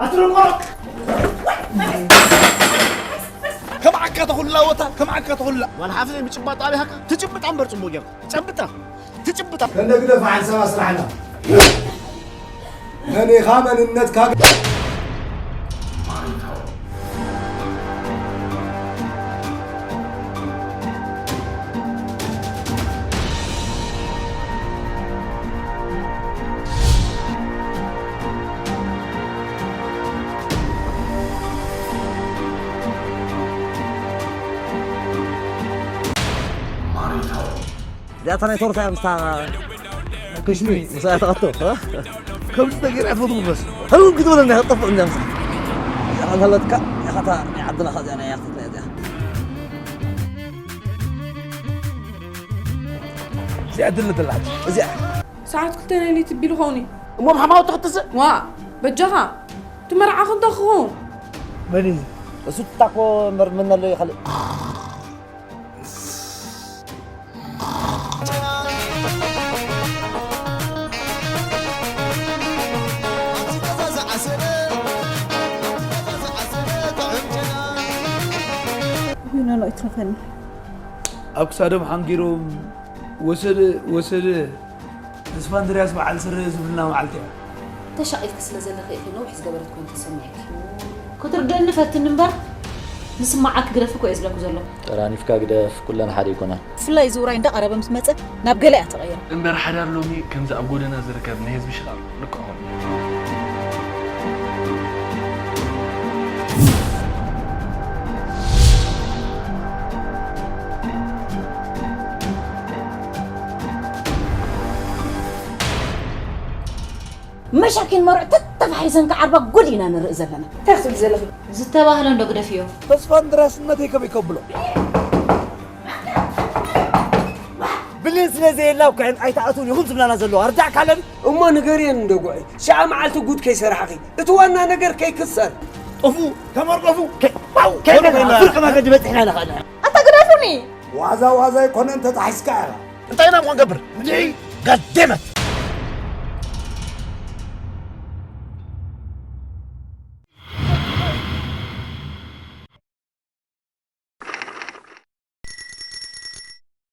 ኣትረቆሮ ከም ዓካ ተኹላ ወታ ከም ዓካ ተኹላ ዋላ ሓፍተይ ምጭባጥ ኣብያካ ትጭብጣ እምበር ጽቡቅ ጌርካ ጨብጣ ትጭብጣ ከነግደፍ ሓንሳብ ኣስራሕና መን ኢኻ መንነትካ እዚኣታ ናይ ቶርታ እያ ምስታ ክሽሚ ምሳያ ተቐቶ ከምዚ ተገይራ ትፈትሙ በስ ሕሩም ክትበለና ከጠፍእ እንዳ ምሳ እዚኣ ካልሃለትካ ኢኻታ ናይ ዓድና ከዚኣ ናይ ያኽትት ናይ እዚኣ እዚኣ ድል ትላል እዚኣ ሰዓት ክልተ ሌሊት ቢሉ ኸውን እዩ እሞ ብሓማው ትኽትስእ ዋ በጃኻ ትመርዓኹ እንተ ክኸውን መን እዩ እሱ ትታኮ መርምነሎ ይኸልእ ዊኖኖ ይትረፈኒ ኣብ ክሳዶም ሓንጊሮም ወሰደ ወሰደ ተስፋ እንድርያስ በዓል ስረ ዝብልና መዓልቲ እያ። ተሻቒልኪ ስለ ዘለኺ ኢኺ ነዊሕ ዝገበረት ኮይኑ ተሰሚዕኪ። ክትርድእኒ ፈትኒ እምበር ዝስምዓኪ ግደፊ እኮ እየ ዝብለኪ ዘለኹ። ጠራኒፍካ ግደፍ፣ ኩለን ሓደ ኣይኮናን። ብፍላይ እዚ ውራይ እንዳቐረበ ምስ መጸ ናብ ገለ እያ ተቐይራ። እምበር ሓዳር ሎሚ ከምዚ ኣብ ጎደና ዝርከብ ናይ ህዝቢ ሽቓቕ ልክዖም እዩ። መሻኪን መሩዕ ተተፋሒዘን ክዓርባ ጉድ ኢና ንርኢ ዘለና። እንታይ ክትብሊ ዘለኺ? ዝተባህለ እንዶ ግደፍዮ። ተስፋን ድራስነተይ ከመይ ከብሎ? ብሌን ስለ ዘየላ እኮ እየን ኣይትኣትውን ኢኹም ዝብላና ዘለዋ። ርዳእካ ኣለኒ? እሞ ንገርየን እንዶ ጉዐይ። ሽዓ መዓልቲ ጉድ ከይሰራሕኺ። እቲ ዋና ነገር ከይክሰር። ጠፉ፣ ተመርቀፉ። ከይ፣ ባው፣ ከይ፣ ፍርቂ መገዲ በጺሕና ኢና ኸኣልና። ኣታ ግደፉኒ! ዋዛ ዋዛ ኣይኮነን ተጣሒስካ ኢኻ። እንታይ ኢና እሞ ንገብር? ምድዒ ጋዴመት!